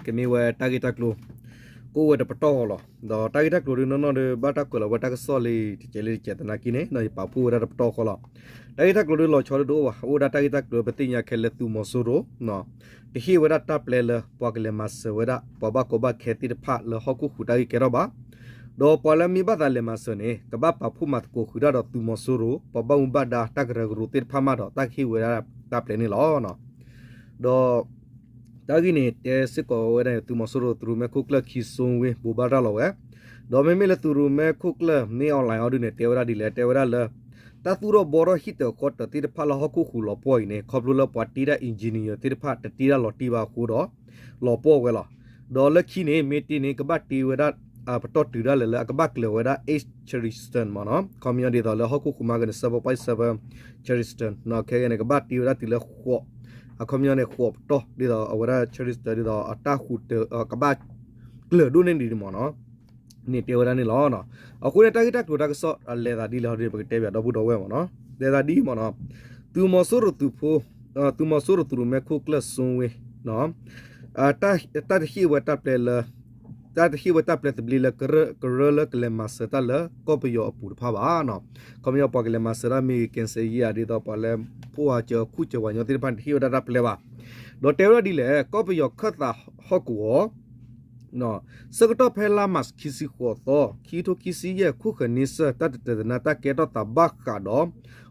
ကမ့ၢ်ဝဲတၢ်ဂ့ၢ်တၢ်ကျိၤ ကအိၣ်ဝဲတပတီၢ်ဃီလီၤ. ဒီးတၢ်ဂ့ၢ်တၢ်ကျိၤဒုးနီၢ်နီၢ်ဒီး ဘၣ်တၢ်ကွဲးလီၤဝဲတၢ်ကစီၣ်လံ တကဲးလံတကဲးသနာ်က့န့ၣ် ယပာ်ဖှိၣ်ဝဲဒၣ်တပတီၢ်ဃီလီၤ. တၢ်ဂ့ၢ်တၢ်ကျိၤဒုးလီၤဆီဒုးတအိၣ်ဘၣ်, အိၣ်ဝဲဒၣ်တၢ်ဂ့ၢ်တၢ်ကျိၤ ပသ့ၣ်ညါခဲလၢာ်သုးမီၤစိရိၤ တဟ့ၣ်ဝဲဒၣ်တၢ်ပျဲလၢ ပှၤကလဲၤမၤစၢၤဝဲဒၣ် ပှၤဘၣ်ကီဘၣ်ခဲသ့ၣ်တဖၣ်လၢဟီၣ်ခိၣ်ဟူးတၢ်ဂ့ၢ်ကဲထီၣ်ဘၣ်, ဒီးပှၤလၢမ့ၢ်ဘၣ်သးလဲၤမၤစၢၤန့ၣ် ကဘၣ်ပာ်ဖှိၣ်မၤသကိးဃုာ်တၢ်ဒီးသုးမီၤစိရိၤ ပှၤဘၣ်မူဘၣ်ဒါတၢ်ကရၢကရိသ့ၣ်တဖၣ်မးဒီး တၢ်ကဟ့ၣ်ဝဲဒၣ်တၢ်ပျဲန့ၣ်လီၤ. ဒီး တၢ်ဂ့ၢ်န့ၣ် တဲစ့ၢ်ကီးဝဲဒၣ် သုးမီၤစိရိၤသုးရိၣ်မဲခိၣ်ကျၢၢ်ခံစိဝ့ဘိးဘၣ်ရၤလီၤဝဲ, ဒီးမ့မ့ၢ်လၢသုးရိၣ်မဲခိၣ်ကျၢၢ် မ့ၢ် online အီၤဒုးန့ၣ် တဲဝဲဒၣ်ဒ်လဲၣ်, တဲဝဲဒၣ်လၢ တၢ်သူၣ်ထီၣ်ဘှီထီၣ်ဟံၣ်တၢၤဃီတၢၤသ့ၣ်တဖၣ်လၢဟီၣ်ခိၣ်ဟူးလီၤပှီၢ်အံၤန့ၣ် ခီဖျိလၢပှၤတ့တၢ် engineer သ့ၣ်တဖၣ် တတ့တၢ်လီၤတံၢ်ဘၣ်အဃိဒီး လီၤပှီၢ်ဝဲလီၤ. ဒီးလၢခံန့ၣ် မ့ၢ်တ့န့ၣ် ကဘၣ်တ့ဝဲဒၣ် ပတီၢ်တုၤဒၣ်လဲာ်လၢ အကဘၣ်ကျၢၤဝဲဒၣ် eight Charleston မ့ၢ်နီၤ, ခီပညီဒ်သိးလၢဟီၣ်ခိၣ်ဟူးမးကန့ၣ် seven point seven Charleston ခဲကနံၣ်န့ၣ် ကဘၣ်တ့ဝဲဒၣ်တုၤလၢဃိး, အခီပညီန့ၣ် ဃိးပတီၢ် ဒ်သိးအဝဲဒၣ် Charleston ဒ်သိးအတၢ်ဟူးတၢၤ ကဘၣ်ကျၢၤဒိၣ်န့ၢ်ဒံးမ့ၢ်နီၤ န့ၣ်တဲဝဲဒၣ်န့ၣ်လီၤ. အဃိန့ၣ် တၢ်ဂ့ၢ်တၢ်ကျိၤတၢ်ကစီၣ်လဲၤသးဒ်လဲၣ်ဒီး ပကတဲဘၣ်ဒီပုၢ်ဒီဝဲၢ်မ့ၢ်နီၤ, လဲၤသးဒ်အံၤမ့ၢ်နီၤ, သုးမီၤစိရိၤသုးဖိ, သုးမီၤစိရိၤသုးရိၣ်မဲခိၣ်ကျၢၢ်စိဝ့ တၢ်တဟ့ၣ်ဝဲတၢ်ပျဲလၢ တၢ်တဟ့ၣ်ဝဲတၢ်ပျဲသဘျ့လၢ ကရၢလၢကလဲၤမၤစၢၤတၢ်လၢကီၢ်ပယီၤအပူၤတဖၣ်ဘၣ်. ခီပညီပှၤကလဲၤမၤစၢၤတၢ်မ့ၢ်ဂ့ၤ ကဲစဲယါ ဒ်သိးပှၤလၢ ဖှိၣ်အကၢၤခူၣ်ကၢၤဝၤညီသ့ၣ်တဖၣ်န့ၣ် တဟ့ၣ်ဝဲဒၣ်တၢ်ပျဲဘၣ်. ဒီးတဲဝဲဒၣ်ဒ်လဲၣ်, ကီၢ်ပယီၤခၢၣ်သးဟီၣ်ကဝီၤ ဆၢကတီၢ်ဖဲလါမးခံဆံဃိးသီ ခံကထိခံဆံယဲၢ် ခိၣ်ဃၢၤန့ဆၢၣ် တၢ်တတၢာ်တနါတၢ်ကဲထီၣ်သးဘၣ်ဃးဒီး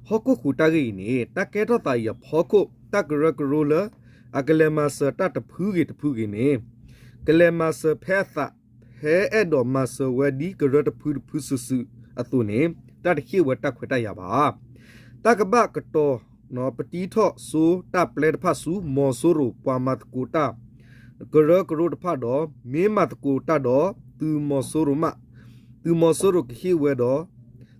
ဟီၣ်ခိၣ်ဟူးတၢ်ဂ့ၢ်အံၤန့ၣ် တၢ်ကဲထီၣ်သးအံၤအဖီခိၣ် တၢ်ကရၢကရိလၢ အကလဲၤမၤစၢၤတၢ်တဖုဂ့ၤတဖုဂ့ၤန့ၣ် ကလဲၤမၤစၢၤဖဲအသး ဖဲအဲၣ်ဒိးမၤစၢၤဝဲဒ်ကရၢတဖုတဖုစုာ်စုာ်အသိးန့ၣ် တၢ်တဟ့ၣ်ဝဲတၢ်ခွဲးတၢ်ယာ်ဘၣ်. တၢ်ကဘၣ်ကတီၤ ပတံထီၣ်စိတၢ်ပျဲတဖၣ်ဆူ မီၤစိရိၤပှၤမၤသကိးတၢ် ကရၢကရိတဖၣ်ဒီး မ့ၢ်မၤသကိးတၢ်ဒီး သုးမီၤစိရိၤမး သုးမီၤစိရိၤကဟ့ၣ်ဝဲဒီး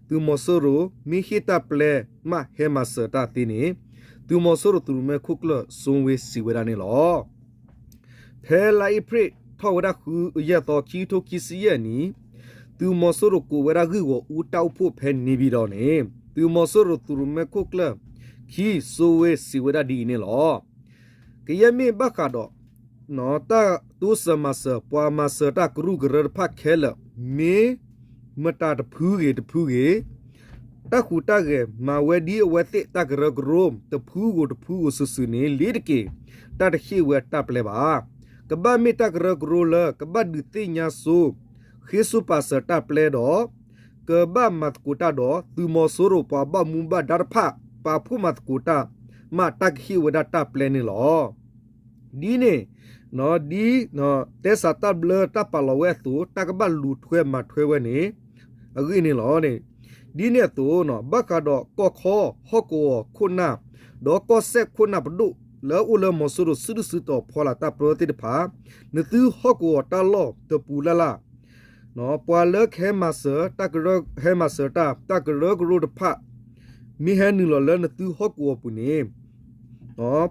သုးမီၤစိရိၤ မ့ၢ်ဟ့ၣ်တၢ်ပျဲမးဟဲမၤစၢၤတၢ်သ့န့ၣ် သုးမီၤစိရိၤသုးရိၣ်မဲခိၣ်ကျၢၢ်စိဝ့စံးဝဲဒၣ်န့ၣ်လီၤ. ဖဲလါအ့ဖြ့ၣ်ထီၣ်ဝဲဒၣ်ဃုယဲၢ်သီ ခံကထိခံဆံယဲၢ်နံၣ် သုးမီၤစိရိၤကိးဝဲဒၣ်ဂ့ၢ်ဂီၤအူတၢ်အိၣ်ဖှိၣ်ဖဲန့ၣ်ပၠံၤဒီးန့ၣ် သုးမီၤစိရိၤသုးရိၣ်မဲခိၣ်ကျၢၢ်ခံစိဝ့စံးဝဲဒၣ်ဒ်အံၤန့ၣ်လီၤ. ကယဲၢ်မ့ၢ်ဘၣ်ဃးဒီး တၢ်တိစၢၤမၤစၢၤ ပှၤမၤစၢၤတၢ်ကရူၢ်ကရၢတဖၣ်ခဲလၢာ် မ့ၢ်မတၤတဖုဂ့ၤတဖုဂ့ၤ တၢ်ဟူးတၢ်ဂဲၤမၤဝဲဒ်အဝဲသ့ၣ်တၢ်ကရၢကရိ တဖုဂ့ၤတဖုဂ့ၤစုာ်စုာ်န့ၣ် လ့ၤတက့ၤ တၢ်တဟ့ၣ်ဝဲတၢ်ပျဲဘၣ်. ကဘၣ်မ့ၢ်တၢ်ကရၢကရိလၢ ကဘၣ်ဒုးသ့ၣ်ညါစိ ဃ့စိပာ်စၢၤတၢ်ပျဲဒီး ကဘၣ်မၤသကိးတၢ်ဒီး သုးမီၤစိရိၤပှၤဘၣ်မူဘၣ်ဒါတဖၣ် ပာ်ဖှိၣ်မၤသကိးတၢ် မးတၢ်ကဟ့ၣ်ဝဲဒၣ်တၢ်ပျဲန့ၣ်လီၤ. ဒ်န့ၣ် ဒ် တဲစးတၢ်ဘျၢတၢ်ပာ်လီၤဝဲအသိး တၢ်ကဘၣ်လူၤထွဲမၤထွဲဝဲန့ၣ် အဂ့ၢ်န့ၣ်လီၤ. ဒ်န့ၣ်အသိး ဘၣ်ဃးဒီးကီၢ်ခီ ဟီၣ်ကဝီၤခိၣ်နၢ် ဒီးကီၢ်စဲၣ်ခိၣ်နၢ်ပဒိၣ် လၢအအိၣ်လၢမီၤစိရိၤစုဒုၣ်စုတီၤဖီလာ်တၢ်ပၢသ့ၣ်တဖၣ် နသုဟီၣ်ကဝီၤတၢ်လီၢ်တပူၤလၢ်လၢ် ပှၤလၢကဟဲမၤစၢၤ တၢ်ကရၢ ဟဲမၤစၢၤတၢ် တၢ်ကရၢကရိတဖၣ် မ့ၢ်ဟဲနုာ်လီၤလၢနသုဟီၣ်ကဝီၤပူၤန့ၣ်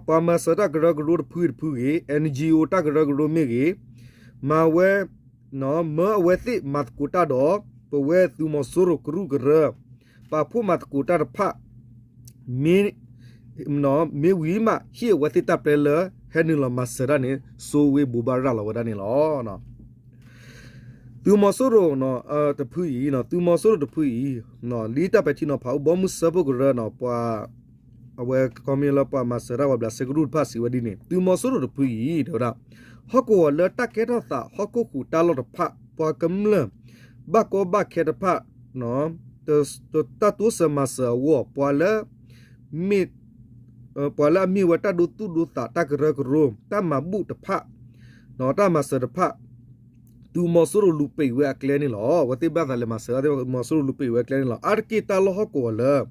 ပှၤမၤစၢၤတၢ်ကရၢကရိတဖုဂ့ၤတဖုဂ့ၤ NGO တၢ်ကရၢကရိမ့ၢ်ဂ့ၤ မၤဝဲ မၢအဝဲသ့ၣ်မၤသကိးတၢ်ဒီး ပဝဲသုးမီၤစိရိၤကရူၢ်ကရၢ ပာ်ဖှိၣ်မၤသကိးတၢ်တဖၣ် မ့ၢ် မ့ၢ်ဝံၤမး ဟ့ၣ်အဝဲသ့ၣ်တၢ်ပျဲလၢ ဟဲနုာ်လီၤမၤစၢၤတၢ်န့ၣ် စိဝ့ဘိးဘၣ်ရၤလီၤဝဲဒၣ်န့ၣ်လီၤ. သုးမီၤစိရိၤ တဖုအံၤ သုးမီၤစိရိၤတဖုအံၤ လံတၢ်ပဲာ်ထံနီၤဖးအိၣ် ဘီမုၢ်စၢဖှိၣ်ကရၢ ပှၤ အဝဲခီပညီလၢပှၤမၤစၢၤတၢ်ပှၤဘျးစဲကရူၢ်တဖၣ်စံးဝဲဒ်န့ၣ် သုးမီၤစိရိၤတဖုအံၤ တဲဝဲဒၣ် ဟီၣ်ကဝီၤလၢတၢ်ကဲထီၣ်သးဟီၣ်ခိၣ်ဟူးတၢ်လီၢ်တဖၣ် ပှၤကမျၢၢ် ဘၣ်ကီဘၣ်ခဲတဖၣ် တၢ်တိစၢၤမၤစၢၤအဂီၢ် ပှၤလၢ မ့ၢ် ပှၤလၢအမ့ၢ်ဝဲတၢ်ဒိသူၣ်ဒိသး တၢ်ကရၢကရိ တၢ်မၤဘူၣ်တဖၣ် တၢ်မၤစၢၤတဖၣ် သုးမီၤစိရိၤလူၤပိတ်ဝဲအကျဲန့ၣ်လီၤ. အဝဲသ့ၣ်ဘၣ်သးလဲၤမၤစၢၤ သုးမီၤစိရိၤလူၤပိတ်ဝဲအကျဲန့ၣ်လီၤ. အါတက့ၢ်တၢ်လီၢ်ဟီၣ်ကဝီၤလၢ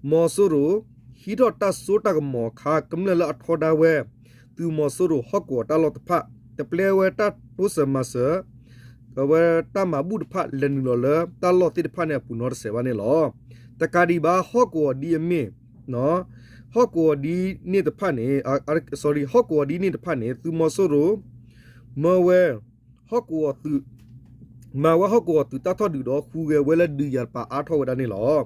မီၤစိရိၤ ဟံးထီၣ်တၢ်စိတၢ်ကမီၤအခါ ကမျၢၢ်လၢအထီဒါဝဲ သုးမီၤစိရိၤဟီၣ်ကဝီၤတၢ်လီၢ်တဖၣ် တပျဲဝဲတၢ်တိစၢၤမၤစၢၤ အဝဲတၢ်မၤဘူၣ်တဖၣ် လဲၤနုာ်လီၤလၢတၢ်လီၢ်သ့ၣ်တဖၣ်န့ၣ်အပူၤနီတစဲးဘၣ်န့ၣ်လီၤ. တကးဒံးဘၣ် ဟီၣ်ကဝီၤဒ်အမ့ၢ် ဟီၣ်ကဝီၤဒ်န့ၣ်တဖၣ်န့ၣ် sorry ဟီၣ်ကဝီၤဒ်န့ၣ်တဖၣ်န့ၣ် သုးမီၤစိရိၤ မၢဝဲ ဟီၣ်ကဝီၤသုး မၤဝဲဟီၣ်ကဝီၤသုးတၢ်ထီၣ်ဒုးဒီး ဃုဂဲၤဝဲလၢဒုးယၤတပၤအါထီၣ်ဝဲဒၣ်န့ၣ်လီၤ.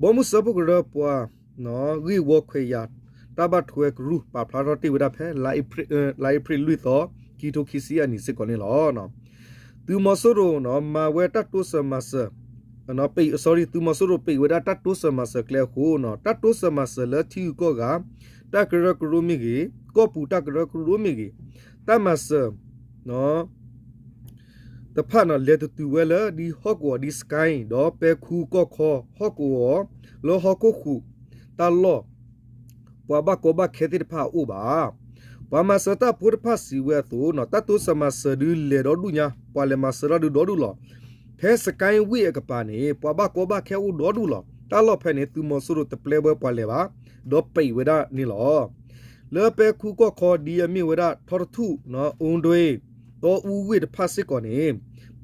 ဘီမုၢ်စၢဖှိၣ်ကရၢပှၤ ဂ့ၢ်ဝီခွဲးယာ် တၢ်ဘၣ်ထွဲကရူၢ် ပာ်ဖျါထီၣ်တ့ၢ်ဝဲဒၣ်ဖဲ လါအ့ဖြ့ၣ်လွံၢ်သီ ခံထိခံဆံယဲၢ်နံၣ်စ့ၢ်ကီးန့ၣ်လီၤ. သုးမီၤစိရိၤမၤဝဲတၢ်တိစၢၤမၤစၢၤ, ပ sorry သုးမီၤစိရိၤပံးဝဲဒၣ်တၢ်တိစၢၤမၤစၢၤကျဲအဃိ တၢ်တိစၢၤမၤစၢၤလၢထံဂုၤကီၢ်ဂၤ တၢ်ကရၢကရိမ့ၢ်ဂ့ၤ, ကီၢ်ပူၤတၢ်ကရၢကရိမ့ၢ်ဂ့ၤ, တၢ်မၤစၢၤ တဖၣ်န့ၣ် လဲၤတတုၤဝဲလၢဒ်ဟီၣ်ကဝီၤဒ်စကဲၣ် ဒီးပဲၤခူကီၢ်ခီ ဟီၣ်ကဝီၤ လၢဟီၣ်ခိၣ်ဟူးတၢ်လီၢ် ပှၤဘၣ်ကီဘၣ်ခဲသ့ၣ်တဖၣ်အအိၣ်ဘၣ်. ပှၤမၤစၢၤတၢ်ဖိတဖၣ်စံးဝဲအသိး တၢ်တိစၢၤမၤစၢၤဒုးလဲၤဒီဒူၣ်ညါ ပှၤလဲၤမၤစၢၤတၢ်ဒုးဒီဒူၣ်လီၤ. ဖဲစကဲၣ်ဝ့ၢ်အကပၤန့ၣ် ပှၤဘၣ်ကီဘၣ်ခဲအိၣ်ဒီဒူၣ်လီၤ. တၢ်လီၢ်ဖဲန့ၣ် သုးမီၤစိရိၤတပျဲဝဲပှၤလဲၤဘၣ်, ဒီးပံးဝဲဒၣ်န့ၣ်လီၤ. လၢပဲၤခူကီၢ်ခီဒ်အမ့ၢ်ဝဲဒၣ် ထီတထူၣ်, အူဒွ့, တီအူဝ့ၢ်တဖၣ်စ့ၢ်ကီးန့ၣ်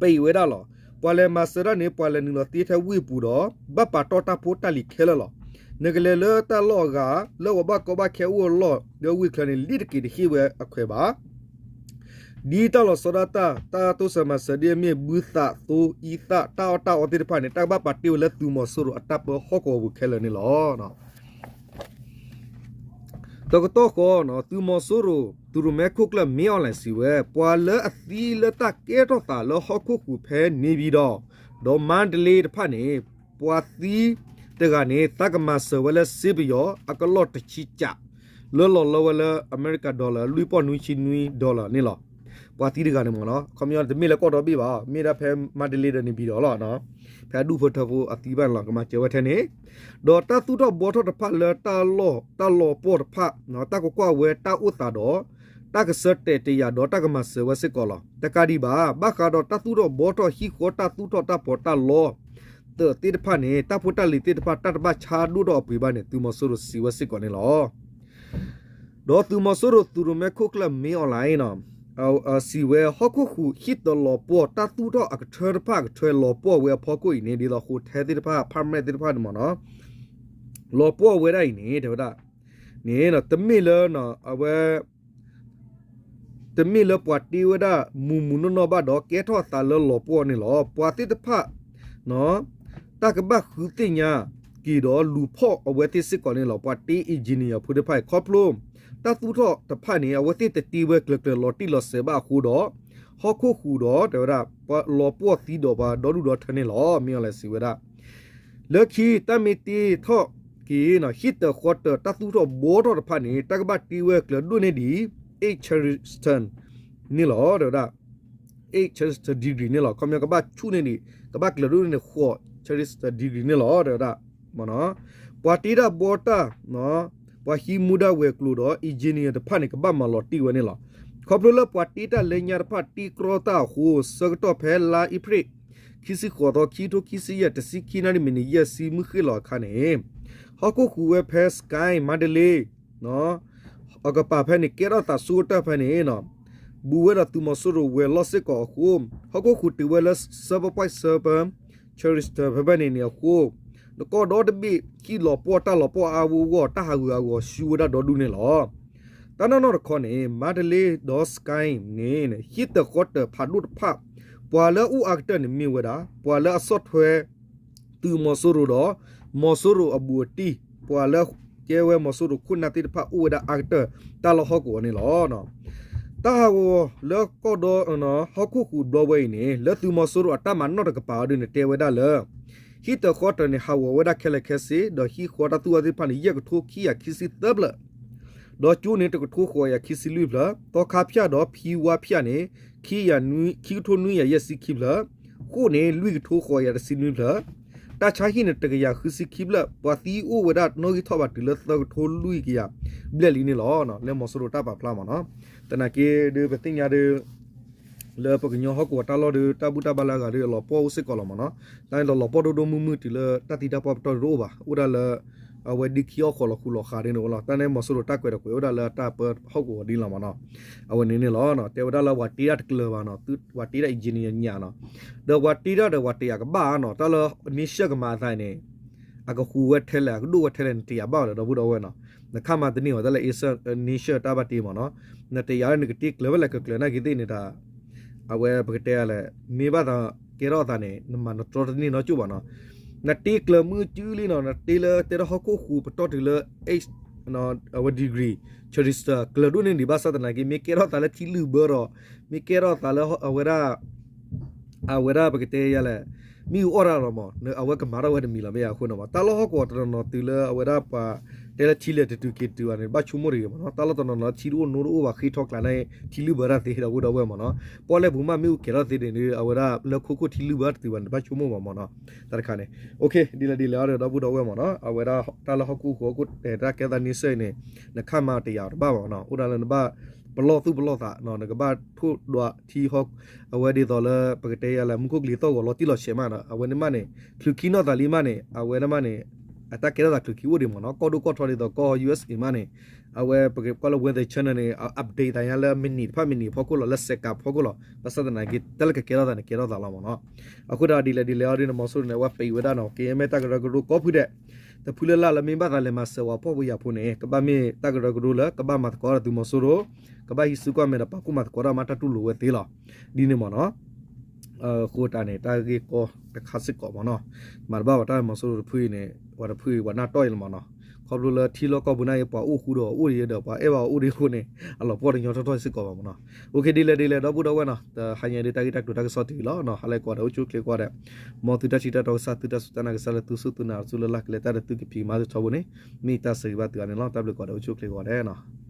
ပံးဝဲဒၣ်လီၤ. ပှၤလဲၤမၤစၢၤတၢ်န့ၣ် ပှၤလဲၤနုာ်လီၤသ့ထဲဝ့ၢ်ပူၤဒီး ဘၣ်ပာ်တီၢ်တၢ်ဖိတၢ်လံၤခဲလၢာ်လီၤ. နကလဲၤလၢတၢ်လီၢ်အဂၤ လၢပှၤဘၣ်ကီဘၣ်ခဲအိၣ်အလီၢ် လၢဝ့ၢ်ချၢန့ၣ် လံတက့ၤတဟ့ၣ်ဝဲအခွဲးဘၣ် ဒ်တၢ်လီၤဆီဒၣ်တၢ် တၢ်တိစၢၤမၤစၢၤဒ်အမ့ၢ် ဘုသးသိအံသၣ် တၢ်အီၣ်တၢ်အီသ့ၣ်တဖၣ်န့ၣ် တၢ်ကဘၣ်ပာ်တ့ၢ်ဝဲလၢသုးမီၤစိရိၤအတၢ်ပၢဟီၣ်ကဝီၤပူၤခဲလၢာ်န့ၣ်လီၤ. တကတီၢ်ဃီ သုးမီၤစိရိၤ သုးရိၣ်မဲခိၣ်ကျၢၢ် မင်းအောင်လှိုင် စံးဝဲ ပှၤလၢအသံလၢတၢ်ကဲထီၣ်သးလၢဟီၣ်ခိၣ်ဟူးဖဲ နေပြည်တော် ဒီးမန္တလေးတဖၣ်န့ၣ် ပှၤသံတဂၤန့ၣ် သးကမၤစၢၤဝဲလၢစ့ပယီၤ အကလီၢ်တဆံကး လၢလီၤလီဝဲလၢအမဲရကၤ dollar လွံၢ်ပီၢ်နွံဆံနွံ dollar န့ၣ်လီၤ. ပှၤသံတဂၤန့ၣ်မ့ၢ်နီၤ ခီပညီတမ့ၢ်လၢကီၢ်ဒီဘ့ၣ်ဘၣ် မ့ၢ်ဒၣ်ဖဲမန္တလေးဒီး နေပြည်တော် လီၤ. ဖဲအဒူၣ်ဖိထၢဖိအသံဘၣ်န့ၣ်လီၤ ကမၤစၢၤဝဲထဲန့ၣ် ဒီးတၢ်သူၣ်ထီၣ်ဘှီထီၣ်တဖၣ်လၢတၢ်လီၢ် တၢ်လီၤပှီၢ်တဖၣ် တၢ်ကကွၢ်ဝဲတၢ်အိၣ်သးဒီး တၢ်ကဆၢတဲာ်တယာ်ဒီးတၢ်ကမၤစၢၤဝဲစ့ၢ်ကီးလီၤ. တကးဒံးဘၣ် ဘၣ်ဃးဒီးတၢ်သူၣ်ထီၣ်ဘှီထီၣ်ဟံၣ်ဃီတၢ်သူၣ်ထီၣ်တၢ်ဖီးတၢ်လီၢ် သ့ၣ်တဖၣ်န့ၣ် တၢ်ဖိတၢ်လံၤသ့ၣ်တဖၣ် တၢ်တဘၣ်ဆါဒိၣ်ထီၣ်အပှ့ၤဘၣ်န့ၣ် သုးမီၤစိရိၤစံးဝဲစ့ၢ်ကီးန့ၣ်လီၤ. ဒီးသုးမီၤစိရိၤ သုးရိၣ်မဲခိၣ်ကျၢၢ် မင်းအောင်လှိုင် စံးဝဲ ဟီၣ်ခိၣ်ဟူးဟံၣ်တလီၤပှီၢ် တၢ်သူၣ်ထီၣ်အကထၢတဖၣ်အကထၢလီၤပှီၢ်ဝဲအဖီခိၣ်အံၤန့ၣ် ဒ်သိး hotel သ့ၣ်တဖၣ် apartment သ့ၣ်တဖၣ်န့ၣ်မ့ၢ်နီၤ လီၤပှီၢ်ဝဲဒၣ်အံၤန့ၣ် တဲဝဲဒၣ် န့ၣ် တမ့ၢ်လၢ အဝဲ တမ့ၢ်လၢပှၤတ့ဝဲဒၣ်မုၢ်မုၢ်နီၢ်နီၢ်ဘၣ်ဒီး ကဲထီၣ်အသးလၢလီၤပှီၢ်န့ၣ်လီၤ. ပှၤသ့ၣ်တဖၣ် တၢ်ကဘၣ်ဃုသ့ၣ်ညါက့ၤဒီးလူၤဖီၣ်အဝဲသ့ၣ်စ့ၢ်ကီးန့ၣ်လီၤ. ပှၤတ့ engineer ဖိသ့ၣ်တဖၣ်အံၤ ခီဖျိ တၢ်သူၣ်ထီၣ်တဖၣ်န့ၣ် အဝဲသ့ၣ်တတ့ဝဲကျၢၤကျၢၤလီၤတံၢ်လီၤဆဲးဘၣ်အဃိဒီး ဟီၣ်ခိၣ်ဟူးဒီး တဲဝဲဒၣ် ပှၤလီၤပှီၢ်သံဒီးပှၤဒီဒူၣ်ဒီထၢန့ၣ်လီၤ. မ့ၢ်အီၤလဲၣ်စံးဝဲဒၣ် လၢခံ တၢ်မ့ၢ်တ့ထီၣ်က့ၤ ဟံၣ်တၢၤဃီတၢၤ တၢ်သူၣ်ထီၣ်ဘှီထီၣ်တဖၣ်န့ၣ် တၢ်ကဘၣ်တ့ဝဲကျၢၤဒိၣ်န့ၢ်ဒံး eight Charleston န့ၣ်လီၤ. တဲဝဲဒၣ် eight Charleston degree န့ၣ်လီၤ. ခီပညီကဘၣ်ဆူၣ်န့ၢ်ဒံး ကဘၣ်ကျၢၤဒိၣ်န့ၢ်ဃိး Charleston degree န့ၣ်လီၤ. တဲဝဲဒၣ် ပှၤတ့တၢ်ဘှီတၢ် ပှၤဟံးမူဒါဝဲၤကျိၤဒီး engineer တဖၣ်န့ၣ် ကဘၣ်မၤလီၤတံၢ်ဝဲန့ၣ်လီၤ. ခီဖျိလၢပှၤတ့တၢ်လၢညါတဖၣ်တ့ကြီတၢ်အဃိ ဆၢကတီၢ်ဖဲလါအ့ဖြ့ၣ် ခံဆံဃိးသီ ခံကထိခံဆံယဲၢ် တဆံခံနၣ်ရံၣ်မံးနံးယဲၢ်ဆံမုၢ်ဃ့ၢ်လီၤအခါန့ၣ် ဟီၣ်ခိၣ်ဟူးဝဲဖဲ စကဲၣ် မါဒလ့ အကပၤဖဲန့ၣ် ကဲထီၣ်သးဆူကတၢၢ်ဖဲန့ၣ် ဘူးဝဲဒီးသုးမီၤစိရိၤဝဲၤလီၢ်စ့ၢ်ကီးအဃိ ဟီၣ်ခိၣ်ဟူးတုၤဝဲလၢ ဆၢပီပီၢ်ဆၢပၢ Charleston ဖဲဖဲန့ၣ်န့ၣ်အဃိ နကီၢ်ဒီတဘ့ၣ်ဟံၣ်လီၤပှီၢ်တၢ်လီၤပှီၢ်အါအါဂီၢ်ဂီၢ် တၢ်ဟးဂူာ်ဟးဂီၤဆူဝဲဒၣ်ဒီဒူၣ်န့ၣ်လီၤ. တၢ်နီၢ်နီၢ်တခီန့ၣ် မါဒလ့ဒီး စကဲၣ် န့ၣ် ဟံၣ်တၢၤဃီတၢၤဖးဒိၣ်တဖၣ် ပှၤလၢအအိၣ်အါကတၢၢ်န့ၣ်မ့ၢ်ဝဲဒၣ် ပှၤလၢအဆီၣ်ထွဲ သုးမီၤစိရိၤဒီး မီၤစိရိၤအဘူးအတံၢ် ပှၤလၢကဲဝဲမီၤစိရိၤခိၣ်နၢ်သ့ၣ်တဖၣ်အိၣ်ဝဲဒၣ်အါကတၢၢ် တၢ်လၢဟီၣ်ကဝီၤန့ၣ်လီၤ. တၢ်ဟးဂီၤလၢကီၢ်ဒီ ဟီၣ်ခိၣ်ဟူးတဘျီဝဲအံၤန့ၣ် လၢသုးမီၤစိရိၤအတၢ်မၤနီၣ်တကပၤအီၤဒ်န့ၣ် တဲဝဲဒၣ်လၢ ဟံၣ်တၢၤဃီတၢၤန့ၣ် ဟးဂီၤဝဲဒၣ်ခဲလၢာ်ခဲဆ့ ဒီးဟံၣ်ဃီတၢ်သူၣ်ထီၣ်သ့ၣ်တဖၣ်န့ၣ် ယဲၢ်ကထိခံကယၤခံဆံသၢဖျၢၣ် ဒီးကၠိန့ၣ် တကထိဃိးကယၤခံဆံလွံၢ်ဖျၢၣ်, သီခါဖၠၣ်ဒီးဖံဝါဖၠၣ်န့ၣ် ခံကထိနွံကယၤယဲၢ်ဆံခံဖျၢၣ်, ဃိၣ်န့ၣ် လွံၢ်ကထိဃိးကယၤတဆံနွံဖျၢၣ်, တၢ်ဆါဟံၣ်န့ၣ် တကယၤဃုဆံခံဖျၢၣ်, ပှၤသံအိၣ်ဝဲဒၣ်နီၣ်ဂံၢ်ထီၣ်ဘၣ်တုၤလၢသၢကထိလွံၢ်ကယၤဘျဲၣ်လံန့ၣ်လီၤ. လၢမီၤစိရိၤတၢ်ပာ်ဖျါမ့ၢ်နီၤ, သနာ်က့ဒီးပသ့ၣ်ညါဒီး လၢပကညီဟီၣ်ကဝီၤတၢ်လီၢ်ဒီး တၢ်ဘူၣ်တၢ်ဘါလၢအဂၤဒီး အလီၤပှီၢ်အိၣ်စ့ၢ်ကီးလီၤမ့ၢ်နီၤ, တၢ်န့ၣ်ဒီးလီၤပှီၢ်ဒိၣ်ဒိၣ်မုၢ်မုၢ်တုၤလၢတၢ်သံတၢ်ပှၢ်ပတီၢ်တအိၣ်ဘၣ်, အိၣ်ဒၣ်လၢ အဝဲဒ်ခံအီၣ်ဃီလီၤဃူလီၤဃာ်ဒ်န့ၣ်ဝဲလီၤ. တၢ်န့ၣ်မီၤစိရိၤတၢ်ကွဲးဒီးကွဲးဝဲဒၣ်လၢတၢ်ပၢဟီၣ်ကဝီၤဒ်လီၤမ့ၢ်နီၤ, အဝဲန့ၣ်န့ၣ်လီၤ. တဲဝဲဒၣ်လၢပှၤတ့တၢ်တကျၢၤဘၣ်နီၤ, ပှၤတ့တၢ် engineer ညါနီၤ, ဒီးပှၤတ့တၢ်ဒီးပှၤတယာ်ကဘၣ်နီၤ, တၢ်လၢ နံၣ်ဆၢကမၤအသးန့ၣ် အကဃူဝဲထဲလဲၣ် အကဒိၣ်ဝဲထဲလဲၣ် နတယာ်ဘၣ်ဝဲလၢ ဒီပုၢ်ဒီဝဲၢ်နီၤ, နခါမၤတန့ၢ်ဝဲတၢ်လၢ နံၣ်ဆၢတၢ်ဘၣ်တ့မ့ၢ်နီၤ, နတယာ်လၢနကတ့ကျၢၤဖဲလဲၣ်ကကျၢၤနာ်က့သ့ၣ်န့ၣ်တၢ် အဝဲပကတဲလဲၣ် မ့ၢ်ဘၣ်သးကဲထီၣ်အသးန့ၣ် နမၤနတြီတန့ၢ်နီကၠိၣ်ဘၣ်နီၤ, နတ့ကျၢၤမုၢ်စုလံနီၤ, နတ့လၢတဲထီၣ်ဟီၣ်ခိၣ်ဃူပတီၢ်တုၤလၢ H အဝဲ degree ဆၢထံစတၢၢ် ကျၢၤဒိၣ်န့ၢ်ဒံး ဘၣ်ဆၣ်သနာ်က့ မ့ၢ်ကဲထီၣ်သးလၢထံလုၢ်ဘၢဒီး မ့ၢ်ကဲထီၣ်သးလၢအဝဲဒၣ် အဝဲဒၣ်ပကတဲယၤလဲၣ် မ့ၣ်အူအီၣ်တၢ်လီၤမး အဝဲကမၤထီၣ်ဝဲတမံၤလီၤ မ့ၢ်ယၤအဃိန့ၣ်မး တၢ်လီၢ်ဟီၣ်ကဝီၤတနီၤနီၤတုၤလၢအဝဲဒၣ်ပှၤတဲလၢထံလဲၢ်တတုၤက့ၤတုၤဘၣ်န့ၣ် ဘၣ်ဆိကမိၣ်တဂ့ၤမးနီၤ တၢ်လီၢ်တနီၤနီၤထံတအိၣ်နိတအိၣ်ဘၣ်ဃ့ထီၣ်ကျါန့ၣ် ထံလုၢ်ဘၢတၢ်သ့ဒီပုၢ်ဒီဝဲၢ်မးနီၤ ပီၣ်လဲၣ်ပူၤမးမ့ၣ်အူကဲၤထီၣ်သ့န့ၣ် အဝဲဒၣ်လၢခိခိၣ်ထံလုၢ်ဘၢတတုၤဘၣ်န့ၣ် ဘၣ်ဆိကမိၣ်မးမးနီၤ တၢ်တခါန့ၣ် ဒ်လဲၣ်ဒ်လဲၣ်အီၤဒီးဒီပုၢ်ဒီဝဲၢ်မးနီၤ အဝဲဒၣ်တၢ်လၢဟီၣ်ခိၣ်ဟီၣ်ခိၣ် တၢ်ကဲသးန့ဆၢအံၤန့ၣ် နခါမၤတယာ်အီၤတဘၣ်မးနီၤ အိၣ်ဒၣ်လၢနဘၣ်ပလီၢ်သူၣ်ပလီၢ်သး နကဘၣ်ထိၣ်ဒွးထံဟီၣ် အဝဲဒ်သိးလၢ ပကတဲယၤလဲၣ် မူခိၣ်ကလံၤသီၣ်ဂီၤလီၤတံၢ်လီၤဆဲးမးနီၤ အဝဲန့ၣ်မးန့ၣ် ချုးခံနီၢ်သးလံမးန့ၣ် အဝဲန့ၣ်မးန့ၣ် အတၢ်ကဲထီၣ်သးချုးခံအိၣ်ဒံးမးနီၤ ကီၢ်ဒိၣ်ကီၢ်ထီဒ်သိးကီၢ် ယူၢ်အ့းအ့း မးန့ၣ် အဝဲပကကွၢ်လၢ Weather Channel န့ၣ် update သးညါလၢ minute တဖၣ် minute ဖီခိၣ်လီၤ လၢ second ဖီခိၣ်လီၤ ဘၣ်ဆၣ်သနာ်က့ တၢ်လၢကကဲထီၣ်သးန့ၣ် ကဲထီၣ်သးလီၤမးနီၤ အဃိဒီးဒ်လဲၣ်ဒ်လဲၣ်အီၤဒ်န့ၣ် မီၤစိရိၤန့ၣ် အဝဲပံးဝဲဒၣ်နီၤ ကယဲၢ်မ့ၢ်တၢ်ကရၢကရိကိးဖုဒဲး တဖုလၢ်လၢ်လၢမ့ၢ်ဘၣ်သးလဲၤမၤစၢၤဝဲပှၤဖှီၣ်ဖိယာ်ဖိန့ၣ် ကဘၣ်မ့ၢ်တၢ်ကရၢကရိလၢ ကဘၣ်မၤသကိးဒီးသုးမီၤစိရိၤ ကဘၣ်ဟံးစုကွၢ်မဲာ်ဒီးပာ်ဖှိၣ်မၤသကိးဒီးမးတၢ်တူၢ်လိာ်ဝဲသ့လီၤ ဒ်န့ၣ်မးနီၤ အဃိတၢ်န့ၣ် တၢ်ဂ့ၢ်ကီတခါစ့ၢ်ကီးမးနီၤ မၤတဘၣ်ဝဲတၢ်မီၤစိရိၤတဖုအံၤန့ၣ် ပှၤတဖုအံၤပှၤနၢ်တီၢ်အံၤလီၤမးနီၤ ခီဖျိလၢထံလီၢ်ကီၢ်ပူၤန့ၣ်အံၤ ပှၤအိၣ်ဃူဒီးအိၣ်ဒီးပှၤအဲၣ်ဘၣ်အီၤအိၣ်ဒီးအဃိန့ၣ် အလီၤပှီၢ်တညီထီၣ်ထီၣ်စ့ၢ်ကီးဘၣ်မးနီၤ ဒ်လဲၣ်ဒ်လဲၣ်ဒီပုၢ်ဒီဝဲၢ်နီၤ တဟါညါဒ်တၢ်ဂ့ၢ်တၢ်ကျိၤတၢ်ကစီၣ်တဂ့ၤလီၤ ဟါလၢကွၢ်ဒီးအိၣ်ဆူၣ်အိၣ်ချ့ကွၢ်ဒီး မ်သုတၢ်ထံၣ်တၢ်တီကစၢ် သုတၢ်စူၢ်တၢ်နာ်ကစၢ်လၢသုစူၢ်သုနာ်အီၤဆူလၢ်လၢ်ကလဲၤတၢ်ဒီးသုကဖံးကမၤသ့ထီဘိန့ၣ် မ့ၢ်တၢ်ဆၢဂ့ၤဘၣ်သုဂၤန့ၣ်လီၤ တၢ်ဘျုးကွၢ်ဒီးအိၣ်ဆူၣ်အိၣ်ချ့ကွၢ်ဒီးနီၤ